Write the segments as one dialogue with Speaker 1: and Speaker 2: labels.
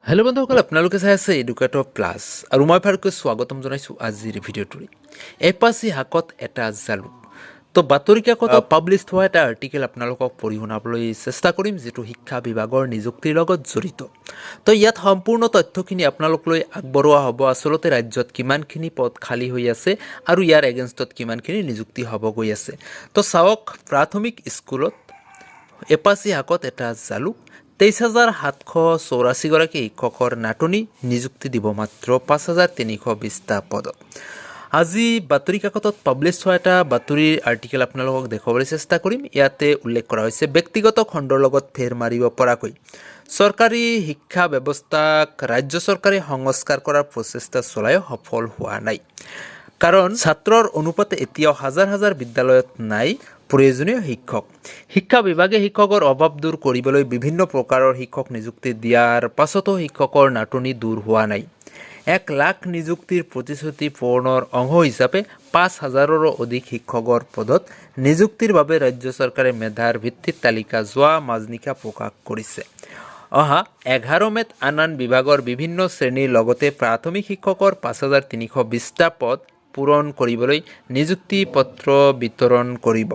Speaker 1: Hello' বন্ধুসকল, আপোনালোকে চাই আছে এডুকেটৰ প্লাছ আৰু মই ভালকৈ স্বাগতম জনাইছোঁ আজিৰ ভিডিঅ'টোৰে। এপাচি শাকত এটা জালুক। তো বাতৰি কাকতত পাব্লিছ হোৱা এটা আৰ্টিকেল আপোনালোকক পঢ়ি শুনাবলৈ চেষ্টা কৰিম, যিটো শিক্ষা বিভাগৰ নিযুক্তিৰ লগত জড়িত। তো ইয়াত সম্পূৰ্ণ তথ্যখিনি আপোনালোকলৈ আগবঢ়োৱা হ'ব, আচলতে ৰাজ্যত কিমানখিনি পদ খালী হৈ আছে আৰু ইয়াৰ এগেইনষ্টত কিমানখিনি নিযুক্তি হ'ব গৈ আছে। তো চাওক, প্ৰাথমিক স্কুলত এপাচি শাকত এটা জালুক। 23,784গৰাকী শিক্ষকৰ নাটনি, নিযুক্তি দিব মাত্ৰ 5320টা পদত। আজি বাতৰি কাকতত পাব্লিছ হোৱা এটা বাতৰিৰ আৰ্টিকেল আপোনালোকক দেখুৱাবলৈ চেষ্টা কৰিম। ইয়াতে উল্লেখ কৰা হৈছে, ব্যক্তিগত খণ্ডৰ লগত ফেৰ মাৰিব পৰাকৈ চৰকাৰী শিক্ষা ব্যৱস্থাক ৰাজ্য চৰকাৰে সংস্কাৰ কৰাৰ প্ৰচেষ্টা চলায়ো সফল হোৱা নাই। কাৰণ ছাত্ৰৰ অনুপাতে এতিয়াও হাজাৰ হাজাৰ বিদ্যালয়ত নাই প্ৰয়োজনীয় শিক্ষক। শিক্ষা বিভাগে শিক্ষকৰ অভাৱ দূৰ কৰিবলৈ বিভিন্ন প্ৰকাৰৰ শিক্ষক নিযুক্তি দিয়াৰ পাছতো শিক্ষকৰ নাটনি দূৰ হোৱা নাই। 1 লাখ নিযুক্তিৰ প্ৰতিশ্ৰুতি পূৰণৰ অংশ হিচাপে 5,000ৰো অধিক শিক্ষকৰ পদত নিযুক্তিৰ বাবে ৰাজ্য চৰকাৰে মেধাৰ ভিত্তিত তালিকা যোৱা মাজনিশা প্ৰকাশ কৰিছে। অহা 11 মে'ত আন আন বিভাগৰ বিভিন্ন শ্ৰেণীৰ লগতে প্ৰাথমিক শিক্ষকৰ 5320টা পদ পূৰণ কৰিবলৈ নিযুক্তি পত্ৰ বিতৰণ কৰিব।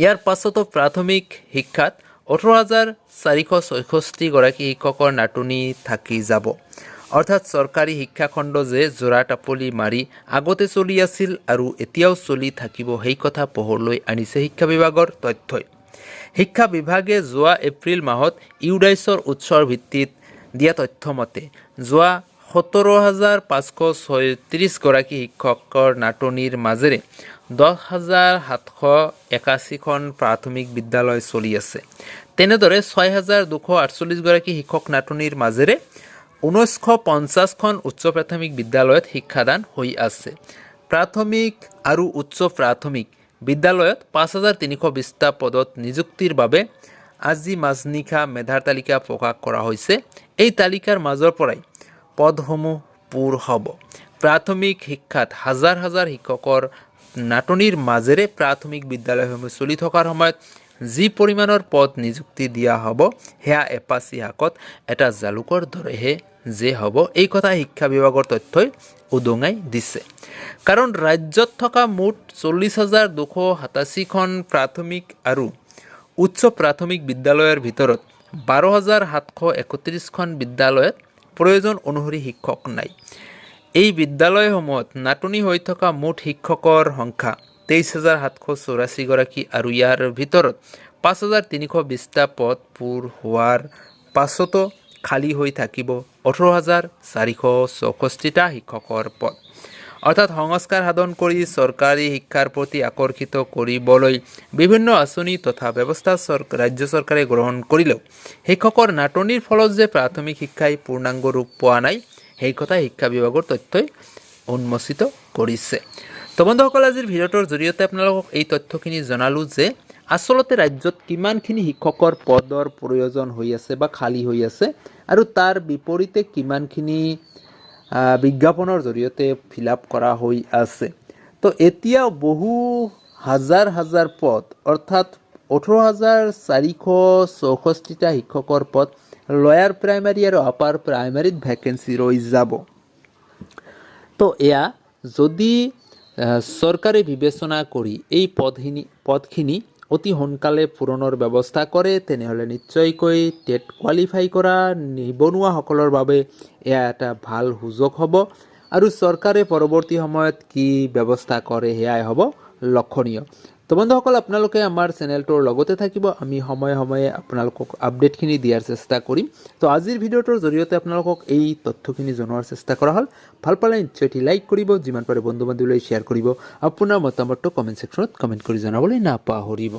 Speaker 1: ইয়াৰ পাছতো প্ৰাথমিক শিক্ষাত 18,466গৰাকী শিক্ষকৰ নাটনি থাকি যাব। অৰ্থাৎ চৰকাৰী শিক্ষাখণ্ড যে জোৰা টাপলি মাৰি আগতে চলি আছিল আৰু এতিয়াও চলি থাকিব, সেই কথা পোহৰলৈ আনিছে শিক্ষা বিভাগৰ তথ্যই। শিক্ষা বিভাগে যোৱা এপ্ৰিল মাহত ইউডাইছৰ উৎসৰ ভিত্তিত দিয়া তথ্য মতে যোৱা 17,536গৰাকী শিক্ষকৰ নাটনিৰ মাজেৰে 10,781খন প্ৰাথমিক বিদ্যালয় চলি আছে। তেনেদৰে 6248গৰাকী শিক্ষক নাটনিৰ মাজেৰে 1950খন উচ্চ প্ৰাথমিক বিদ্যালয়ত শিক্ষাদান হৈ আছে। প্ৰাথমিক আৰু উচ্চ প্ৰাথমিক বিদ্যালয়ত 5320টা পদত নিযুক্তিৰ বাবে আজি মাজনিশা মেধাৰ তালিকা প্ৰকাশ কৰা হৈছে। এই তালিকাৰ মাজৰ পৰাই পদসমূহ পূৰ হ'ব। প্ৰাথমিক শিক্ষাত হাজাৰ হাজাৰ শিক্ষকৰ নাটনিৰ মাজেৰে প্ৰাথমিক বিদ্যালয়সমূহ চলি থকাৰ সময়ত যি পৰিমাণৰ পদ নিযুক্তি দিয়া হ'ব, সেয়া এপাচি শাকত এটা জালুকৰ দৰেহে যে হ'ব, এই কথা শিক্ষা বিভাগৰ তথ্যই উদঙাই দিছে। কাৰণ ৰাজ্যত থকা মুঠ 40,287খন প্ৰাথমিক আৰু উচ্চ প্ৰাথমিক বিদ্যালয়ৰ ভিতৰত 12,731খন বিদ্যালয়ত প্ৰয়োজন অনুসৰি শিক্ষক নাই। এই বিদ্যালয়সমূহত নাটনি হৈ থকা মুঠ শিক্ষকৰ সংখ্যা 23,784গৰাকী আৰু ইয়াৰ ভিতৰত 5320টা পদ পূৰ হোৱাৰ পাছতো খালী হৈ থাকিব 18,464টা শিক্ষকৰ পদ। অৰ্থাৎ সংস্কাৰ সাধন কৰি চৰকাৰী শিক্ষাৰ প্ৰতি আকৰ্ষিত কৰিবলৈ বিভিন্ন আঁচনি তথা ব্যৱস্থা ৰাজ্য চৰকাৰে গ্ৰহণ কৰিলেও শিক্ষকৰ নাটনিৰ ফলত যে প্ৰাথমিক শিক্ষাই পূৰ্ণাংগ ৰূপ পোৱা নাই, সেই কথা শিক্ষা বিভাগৰ তথ্যই উন্মোচিত কৰিছে। তো বন্ধুসকল, আজিৰ ভিডিঅ'টোৰ জৰিয়তে আপোনালোকক এই তথ্যখিনি জনালোঁ যে আচলতে ৰাজ্যত কিমানখিনি শিক্ষকৰ পদৰ প্ৰয়োজন হৈ আছে বা খালী হৈ আছে আৰু তাৰ বিপৰীতে কিমানখিনি বিজ্ঞাপনৰ জৰিয়তে ফিল আপ কৰা হৈ আছে। তো এতিয়া বহু হাজাৰ হাজাৰ পদ, অৰ্থাৎ 18,464টা শিক্ষকৰ পদ লয়াৰ প্ৰাইমাৰী আৰু আপাৰ প্ৰাইমাৰীত ভেকেঞ্চি ৰৈ যাব। তো এয়া যদি চৰকাৰে বিবেচনা কৰি এই পদখিনি অতি সোনকালে পূৰণৰ ব্যৱস্থা কৰে, তেনেহ'লে নিশ্চয়কৈ টেট কোৱালিফাই কৰা নিবনুৱাসকলৰ বাবে এয়া এটা ভাল সুযোগ হ'ব আৰু চৰকাৰে পৰৱৰ্তী সময়ত কি ব্যৱস্থা কৰে, সেয়াই হ'ব লক্ষণীয়। তো বন্ধুসকল, আপোনালোকে আমাৰ চেনেলটোৰ লগতে থাকিব। আমি সময়ে সময়ে আপোনালোকক আপডেটখিনি দিয়াৰ চেষ্টা কৰিম। তো আজিৰ ভিডিঅ'টোৰ জৰিয়তে আপোনালোকক এই তথ্যখিনি জনোৱাৰ চেষ্টা কৰা হ'ল। ভাল পালে নিশ্চয় এটি লাইক কৰিব, যিমান পাৰে বন্ধু বান্ধৱীলৈ শ্বেয়াৰ কৰিব। আপোনাৰ মতামতটো কমেণ্ট ছেকশ্যনত কমেণ্ট কৰি জনাবলৈ নাপাহৰিব।